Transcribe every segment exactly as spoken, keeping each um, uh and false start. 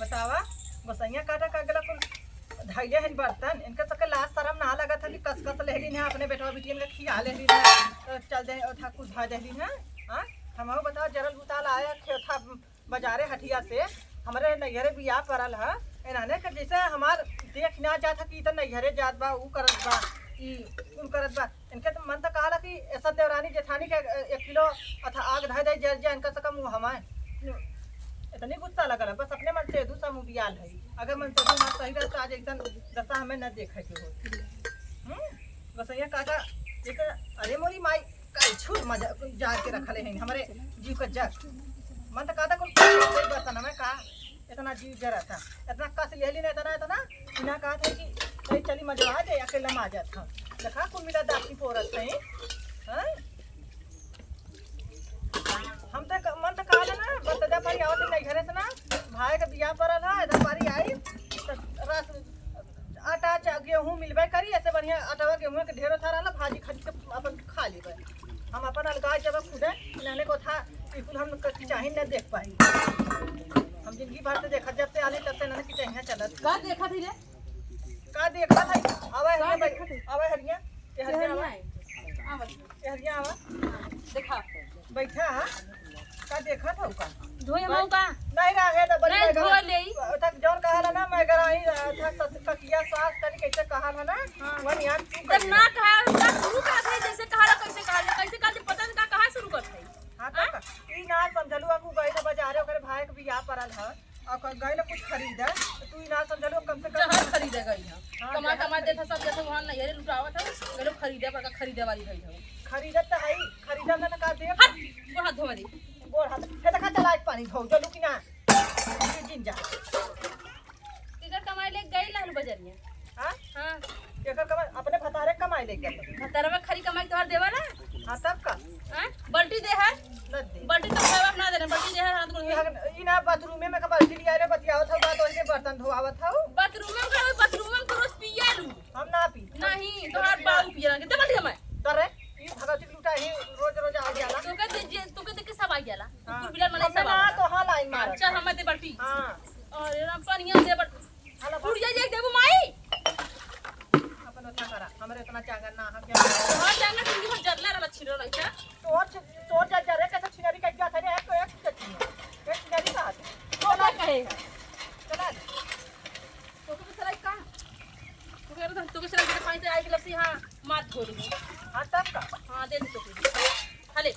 बतावा, गोसैया काटा का गला कुल धइले हन बर्तन, इनका सबके लाज शरम ना लगत है कि कस कस लेहलिन है, अपने बेटवा बिटियन का खिया लेहलिन है, तो चल दे और था कुछ धइ देहलिन है। हाँ, हमहू बताओ, जरल बुताल आया खेथा बजारे हटिया से, हमरे नैहरे बियाह परल है, एनाने के जैसे हमार देख ना जात है कि ई त नैहरे जात बा, ऊ करत बा, ई कुल करत बा। इनके तो मन तो कहला कि ऐसा देवरानी जेठानी के एक किलो अथा आग धइ दे, जर जा, इनका सका मुँह हमाए। इतनी गुस्सा लगल है, बस अपने मन से दू समूह बियाल है। अगर मन से दू ना सही रहता, आज एकदम दशा हमें न देखे के हो। हम्म, बस ये काका, एक, अरे मोरी माई, कल छूट मजा जार के रखले हैं हमरे जीव का जर। मन तो कहता कुल बर्तन में का इतना जीव जरता, इतना कस लेली ना, इतना, इतना, इतना कहा था कि "भाई चली मजवा दे, अकेला माजत हम।" देखा कुल मिला दाती पोरत है। हाँ? हम तो क-, मन तो कहले ना, बतदा भाई आवत नहीं घरे से ना, भाई का बियाह परल है, इधर पारी आई, तो रस, आटा चा-, गेहूँ मिलबे करी, ऐसे बढ़िया आटावा गेहूँ के ढेर था रहला, भाजी खरीद के अपन खा लेबे। हम अपन अलगाए जब खुदे इन्हने को था, बिल्कुल हम क-, चाही न देख पाई। हम जिंदगी भर से देखत, जब से आले तब से इन्हने की चाहिए चलत। का देखत ही रे? का देखत है? आवा का हरिया देखत है? आवा हरिया, ये हरिया आवा। आवा। ये हरिया आवा। देखा। बैठा है। का देखत हौ का? धोए मऊ का? नहीं रहे तो बड़ी नहीं, धो ले। तक जौन कहला ना, मैं गराही था, सस-, ककिया सास तनी कैसे कहल है ना, हाँ। वही यार तू जब ना कहा, तब शुरू करत है, जैसे कहला, कैसे कहला, कैसे कहला, पता नहीं का, कहाँ शुरू करत है। हाँ, तो हाँ? का? ई ना समझलू, अगू गई तो बाजारे, ओकरे भाई के बियाह परल है, और क-, गई ना कुछ खरीदे, तो तू ई ना समझलू, कम से कम जहर खरीदे गई है। हाँ, कमा, जहर कमा खरीदे। देता सब, जैसे वहाँ नैहरे लुटावत है, गई लोग खरीदे, पर का खरीदे वाली गई है। खरीदत तो है, खरीदत ना, तो का देख? हट, गोड़ हाथ धोवा दे। गोड़ हाथ, हे देखा, चला एक पानी धो, जलू कि ना? ये जिन जा। केकर कमाई लेके गई लालू बजरिया? हाँ? हाँ। केकर कमाई? अपने भतारे कमाई लेके गई। भतारवा खरी कमाई तोहर देवाला? हाँ, तब का? हाँ? बाल्टी दे है? न दे। बाल्टी तो खावा ना देने, बाल्टी दे है, हाथ गोड़ ई धोए। हग-, ई ना बाथरूमे में का बाल्टी लिया रे, बतियावत हौ, बात वही बर्तन धोआवत हौ। बाथरूमे में का, बाथरूमे में तो रोज पिया लू। हम ना पी। नहीं, तोहार बाऊ पिया के, दे बाल्टी हमें। तरे, ई भगवती के लुटा ही रोज रोज आ जाला। तोके दे, जे, तोके देख के सब आ जाला। हाँ। कुल बिलार मने हमें सब ना आ तो हाँ लाइन हाँ, मारत चल, है। हमें दे बाल्टी। हाँ। अरे राम, पनिया दे बट हाला बा। उड़ जा, जाए देबू माई। अपन उठा करा, हमरे इतना चांगन ना हम क्या। हाँ, चांगन तुम भी जरला रहला छिरो रही था। तोर छ-, तोर जा, जा रे, कैसे छिनरी कट जात है रे, एक तो एक छिनरी। एक छिनरी का हाथ। तो ना कहे है। चला। तो तू चलाई का? तू कह रहा था, तू कह रहा था, पानी तो आई गिलास से यहाँ मार धो ली। हाँ, तब का? हाँ, दे दे तो फिर। हले,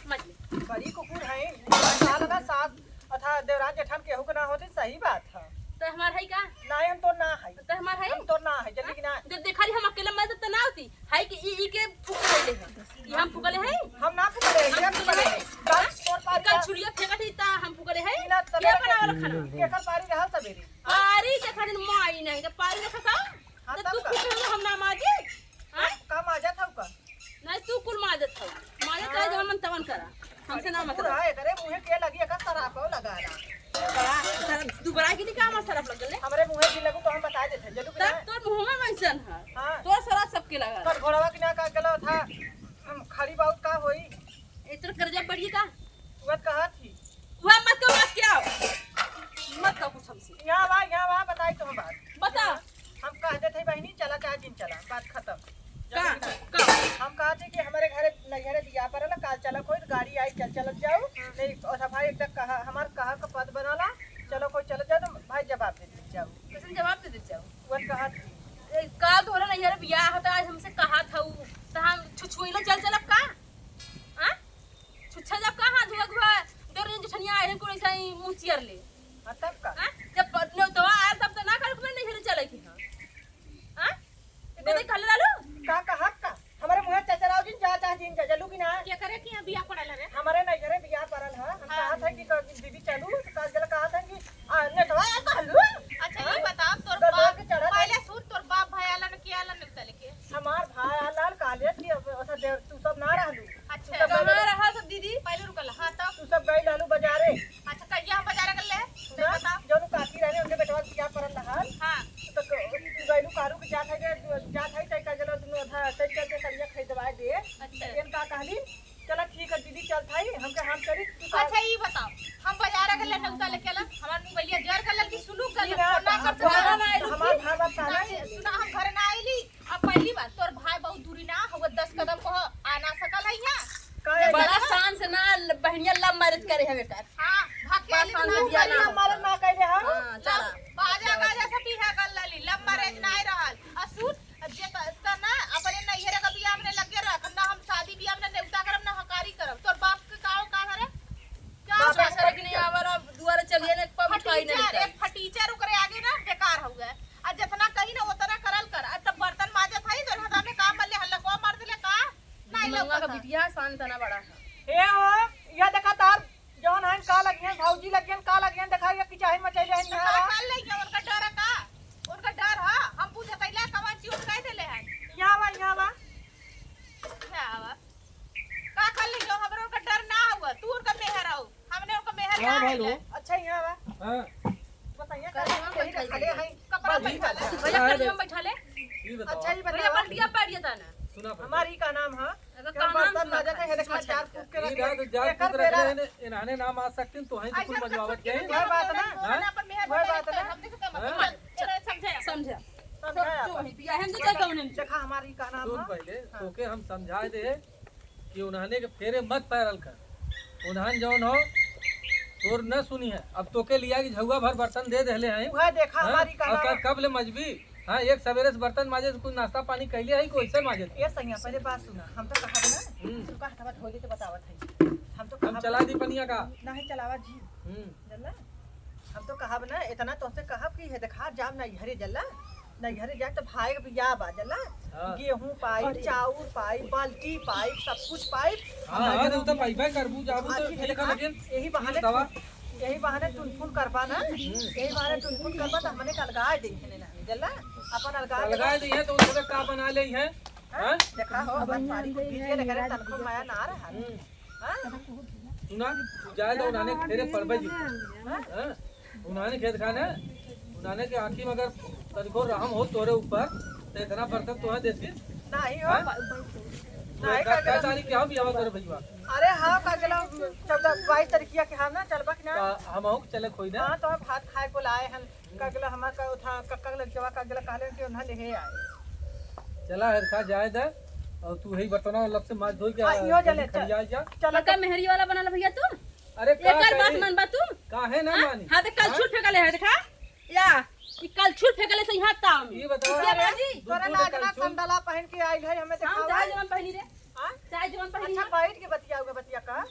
मत ले। बड़ी कुकुर है, साल का सास, अथा देवरान जेठान केहू के ना होती, सही बात है। तो हमार है का? नहीं, हम तो ना है। तो हमार है? हम तो ना है, जल्दी की ना। जब देखा रही हम अकेले, मैं तो ना होती। है कि ई, ई के फूक ले है। ई हम फुकले है? हम ना फुकले है, हम ये फुकले फुकले है। है। बस तोर पारी कल का छुड़िया फेंकत ही ता हम फुकले है। ई ना ये तले बनावल खाना। के कर पारी रहल सबेरे। पारी देखा दिन माई नहीं, तो पारी देखा का? हाँ, तो तब तू का? खुश हो, हम ना माजी? हाँ? का माजत हौ का? नहीं, तू कुल माजत हौ। माजत हाँ। रहे, जवन मन तवन करा। हमसे ना मतलब। बूढ़ा है, एकरे मुँहे के लगी, एकर सरापो लगा रहा। बड़ा, सर, दुबरा के नहीं का हमार सराप लग गले? हमरे मुँहे की लगू तो हम बता देते, जलू कि तब ना? तोर मुँह में वैसन है। हाँ। तोर सराप सबके लगा रहा। कल घोड़वा की ना का गलो था, हम खड़ी बहुत का होई? ए, तोर कर्जा बढ़ी का? वह कहा थी। वह मत कहो, मत क्या? मत कहो कुछ हमसे। यहाँ वा, यहाँ वा, बताई तो हम बात। बता। हम कह देते हैं बहिनी, चला चाहे जिन चला, बात खत्म। का? जल्दी ना। का? हम कहा थे कि हमारे घरे, नैहरे बियाह पर ना, काल चला कोई गाड़ी आई, चल चलत जाओ। हाँ। नहीं, और भाई एक तक कहा, हमार कहा का पद बनाला, चलो कोई चलत जाओ, तो भाई जवाब दे दे जाओ। कैसे जवाब दे दे जाओ? वह कहा थी। ए, काल तोहरा नैहरे बियाह होता, आज हमसे कहा था उ, तो हम छुछुइला चल चलब का? हाँ? छुच्छा जब कहाँ धुआ धुआ, देर दिन जेठनिया आए हैं, कुल ऐसा ही मुँह चियर ले। हाँ, तब का? हाँ? जब प-, नेउतवा आयल, तब तो ना करे, कुबे नहीं चले की, हाँ? हाँ? ये कदे कहले रहलू? का, का हक का? हमारे मुँहे चचराओ जिन, जा, चाहे जिन जा, जलू कि ना? के करे कि यहाँ बियाह पड़ल है रे? हमारे नहीं घरे बियाह पड़ल है। हम हाँ। कहा था कि क-, दीदी चलू, तो काल गला कहा था कि, आ, नेउतवा आयल कहलू? अच्छा, हाँ? ये बताओ, तोर गदवा बाप, के चढ़ा था। पहले सुन, तोर बाप भाई आलन के आलन नेउता लेके? हमार भाई आलन कहले कि अब, अच्छा, देव, तू सब ना रहलू। अच्छा। तू सब कहाँ गइलू। रहा सब दीदी? पहले रुकल, हाँ, तब? तू सब गई रहलू बाजारे। अच्छा, कहिया हम बाजारे गइले? सुना, नहीं, बताओ। जौन काकी रहने, उनके बेटवा के बियाह परल रहल। हाँ। तो क-, तू गइलू कारू के जात है, जात है, तय का जलो दुनो था, तय चल के करिया खरीदवाए दे। अच्छा। एन का कहली, चला ठीक है दीदी, चल थाई, हमके हम चली, तू का अच्छा, ई बताओ, हम बाजारे गइले, नेउता लेके तू बियाह ना करिया होता। मालूम ना कइले हो। हाँ, चला। बाजा गाजा से बियाह कर लाली, love marriage नाहीं रहल। आ सुन, अब जे क-, त ना, अपने नैहरे का बियाह में लगे रह, ना हम शादी बियाह में नेवता करब, ना हकारी करब। तोर बाप के का औकात हरे? का बाप औकात हरे कि नहीं, आवर अब दुआरे चलिए ना, एक पा मिठाई ना फटीचर, लेके आई। एक फटीचर ओकरे आगे ना बेकार हो गए। आ जितना कही ना, उतना करल कर। अब तब बर्तन माजत हई, तो हाथ में का मल्ले, हल्ला को मार देले का? नहीं मंगा का लौकत है। बिटिया शांत ना बड़ा है। ए हो, यह देखा तार जौन हन का लगिहन, भौजी लगिहन, का लगिहन, देखा ये किचाहिन मचैले हन तो यहाँ का बा। कर लेंगे, उनका डर है का? उनका डर है, हम पूछत हई ला कवन चीज उनका देले हन। यहाँ बा, यहाँ बा। क्या बा? का कर लेंगे, हमरे उनका डर ना हुआ, तू उनका मेहर हो, हमने उनका मेहर हाँ ना भाई है। लो। अच्छा, यहाँ बा। हाँ। बताइए, कर का हम यही बैठा रखले देंगे। हई। कपड़ा बस बैठा ले। भैया, हाँ, कर हम बैठा ले। ये बताओ। अच्छा, ये भैया, बताओ। पलटिया बैठ जाता ना। सुना पहले। हमारी का नाम है? अगर क्यों का नाम बर्तन सुना माजत है, खाली, ये देखा सुना चार चाचा। फूट के ये रखे। रात जात एकर तू बेरा रखले ने, इन्हाने नाम आज तक दिन तोहे से कुल ऐसा मजवावत के। कोई बात ना। हाँ? पर मेहर कोई बात ना। हमने से कम हाँ? मत। चल, समझा। समझा। समझा तो, तो आप। वही पिया है, हम तो कौन है? देखा हमारी का नाम सुन है? पहले, हाँ। तोके हम समझाए दे कि उन्हाने के फेरे मत पैरल कर। उन्हान जौन हो, तोर न सुनी है। अब तोके लिया कि झउआ भर बर्तन दे देले हैं। वह देखा हाँ? हमारी का अब नाम है। कब ले मजबी? हाँ, एक सवेरे से बर्तन माजे से कुछ नाश्ता पानी कैले है, कोई से माजे? ए सैया, पहले बात सुना, हम तो कहब ना, हम्म। सुबह हथवा धोली तो बतावत है। हम तो हम कहब चला ना। दी पनिया का? नहीं चलावा जी। हम्म। जल्ला? हम तो कहब ना, इतना तोहसे कहब कि हे देखा, जाब नैहरे जल्ला, नैहरे जाए तो भाई के बियाह बा जल्ला, हाँ। गेहूं पाई, अरे। चाउर पाई, बाल्टी पाई, सब कुछ पाई। हाँ, हाँ, तो, तो पाइबे करबू, जाबू तो अथी खेत देखा, लेकिन यही बहाने दवा। यही बहाने टुनफुन करबा ना, हम्म। यही बहाने टुनफुन करबा तो हमने के अलगाए देंगे ना, जल्ला, अपन अलगाए अलगाए देंगे। देंगे तो उनसे का बना ले हैं? हाँ? हाँ? देखा हो, अपन सारी को बीच के लेकर तनको माया ना रहा। हम्म। हाँ? सुना, तू जाए दो, उन्हाने फेरे पड़बे जी। हाँ? हाँ? उन्हाने खेत खाना, उन्हाने के आँखी में अगर तनिको रहम हो तोरे ऊपर, तो इतना बर्तन तोहे देती? नहीं हो। हाँ? नहीं, कै, कै तारीख के हो बियाह तोरे भैया? अरे हाँ, का गेला चौदह, बाईस तारीखिया के हम ना चलबा कि ना? का हमहू के चले खोई ना? हाँ, तो हम भात खाए को लाए हैं। का गेला हमार का उठा, कक्का के लड़कवा का गेला कहले कि उन्हें लेहे आए। चला हरखा जाए दे, और तू ही बर्तनवा लग से माज धोई के हाँ, इहो जल्दी जले, चल। खड़िया जा। चल, पक्का तो मेहरी वाला बनल भैया तू? अरे का एकर बात करे? मानबा तू? काहे ना हाँ? मानी? हाँ, तो कल हाँ? छूट फेंकले है, देखा? या, ई कल छूट फेंकले से यहाँ ताव में। ये बताओ, क्या बाजी? दूध तोरे दूध लाज ना कलछुल। संडला पहन के आइल है, हमें हम देखावा। चाहे जवन पहनी रे। हाँ? चाहे जवन पहनी अच्छा, रे। बैठ के बतियाओगे, बतिया का?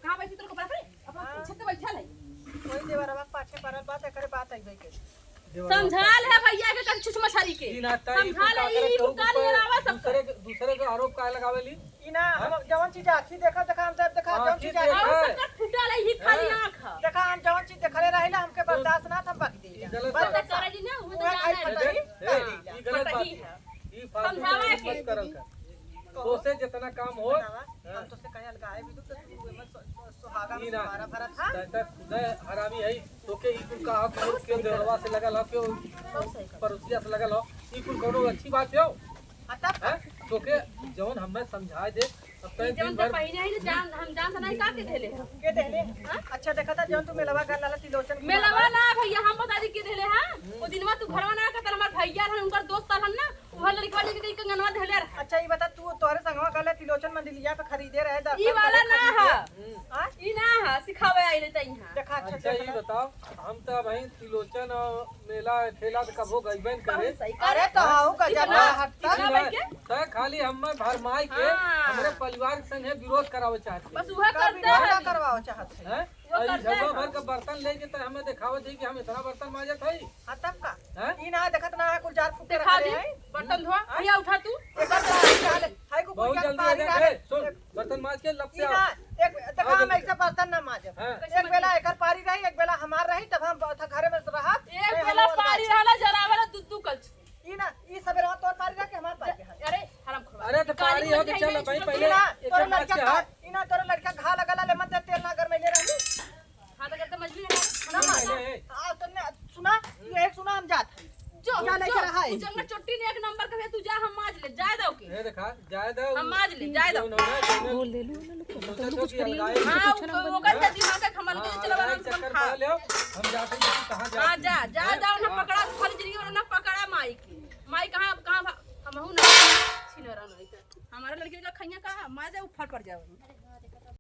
कहाँ बैठी तोर कपड़ा पे? अपना हाँ। पीछे तो बैठा ले। कोई देवरवा के पाछे पड़ल बात, एकरे बात आई भाई के। देवरवा समझा ले भैया के कल छुछ मछली के। ई ना ताई, समझा तू ले, का करे ई केहू के कान ऊपर लड़ावा सब दूसरे कर। के, दूसरे के आरोप काहे लगावेली? ई ना, हाँ? हम जवन चीज आँखी देखा, देखा, हम सब देखा, हाँ, जवन आँखी चीज देखा आँखी है। सबका फूटल है, ई खाली हाँ। आँख है। देखा, हम जवन चीज देखले रहिला, हमके सुन, बर्दाश्त ना था, हम बक ई देला। गलत बस बात। देखा। करे जी ना, वो तो पूरा जाने खाई है। फटही, ए, खाई ए, देला। ई गलत बात फटही है। है। ई फालतू समझावा बात के। मत करल कर। तोसे जितना काम हो, बतावा, हाँ। हम तोसे कहे अलगाए भी दुख, तो तू एमन सु-, सु-, सुहागा में ई ना। सुहारा भरत, हाँ? तै, तै खुदे हरामी है, तोके ई कुल का हक हो, केहू देवरवा से लगल हो, केहू पड़ोसिया से लगल हो, ई कुल कौनो अच्छी बात हो? हाँ, तब हाँ? तोके जौन हमें समझाए दे, अब तै ई जौन दिन भर तो पहिने है, जान, हम जान तो नहीं का के देले हो? के देले? हाँ? अच्छा, देखा था, जौन तू मेलवा गल लाला तिलोचन के मेलवा ना भैया, हम बता दी के देले, हाँ? हम्म। वो दिनवा तू घरवा ना आके, त हमार भैया रहन, उनकर दोस्त रहन ना, उहे लड़कवा लेके गई कंगनवा धइले रहा। अच्छा, ई बता, तू तोहरे संगवा कहले तिलोचन मंदिलिया पे खरीदे रहे, ई दर्शन वाला करे ना खरीदे। ह। हम्म। हाँ? ई ना ह, सिखावे आइले त इहाँ। देखा, अच्छा, अच्छा, ई देखा। बताओ, हम त अबहीं तिलोचन और मेला ठेला त कबो गइबे न करे। बहुत सही। अरे, तो हाउ गजब कितना, है, हट कितना तक। बैठ के? त खाली हमें भरमाई के हाँ। हमरे परिवार के संगे विरोध करावे चाहत है। बस उहे का करते विरोध हैं। ना करवावे चाहत है? हैं? वो और ई करते झगड़ा हैं। भर के बर्तन लेके त हमें देखावत है कि हम इतना बर्तन माजत है। हाँ, तब का? हैं? ई ना देखत ना है, कुल जार फूक के देखा रखले दी, है। बर्तन धोआ, हाँ? भैया उठा तू। एकर तो हाल है, हाय को बहुत कुल जल्दी पारी है, रहे। ए, सुन, बर्तन माज के लब से ई ना, आओ। एक, देखा आओ हम जल्दी। ऐसे बर्तन ना माजब। हाँ। एक बेला एकर पारी रही, एक बेला हमार रही, तब हम थ-, घरे में रहब। एक नहीं, बेला हम और पारी बात। रहला, जरावेला दू दू कलछुल। ई ना, ई सबेरवा तोर पारी रह के हमार पारी रह। अरे, हराम खोर। अरे, तो पारी हो तो चल, भाई, पहले ई ना, एक तोर बात लड़का कहा। का, ई ना, तोर लड़का घा लगला, ले मत दे, तेल ना गरमैले रहली। हाँ, तो करते मछली है। ना, ना, ना। ए, ए। हाँ, तो ने, सुना, ये एक सुना, हम जात हई। जो, जा लेके जो, रहा है। तू जंगल चोटी ने एक नंबर का है, तू जा, हम माज ले, जाए दो के। ए, देखा, जाए दो। हम माज ले, जाए दो। जौन होना, जौन बोल दे, लो, लो, लो, तुम तो सोचो कि अलगाए हाँ, कुछ ना वो, बोलो। वो करते दिमाग का हमन के हाँ, चलवा अलगाए हम चक्कर खा। पा ले, हम जाते हैं, कहाँ हाँ, जाते जा, हैं? जा, हैं? जा, उन्हें हाँ। पकड़ा, खाली जिंदगी में उन्हें पकड़ा माई के। माई कहाँ, कहाँ भा-, हमहू ना छीन रहा नहीं तो। हमारे लड़के का खैया कहाँ, माँ जा, ऊपर पड़ जाओ।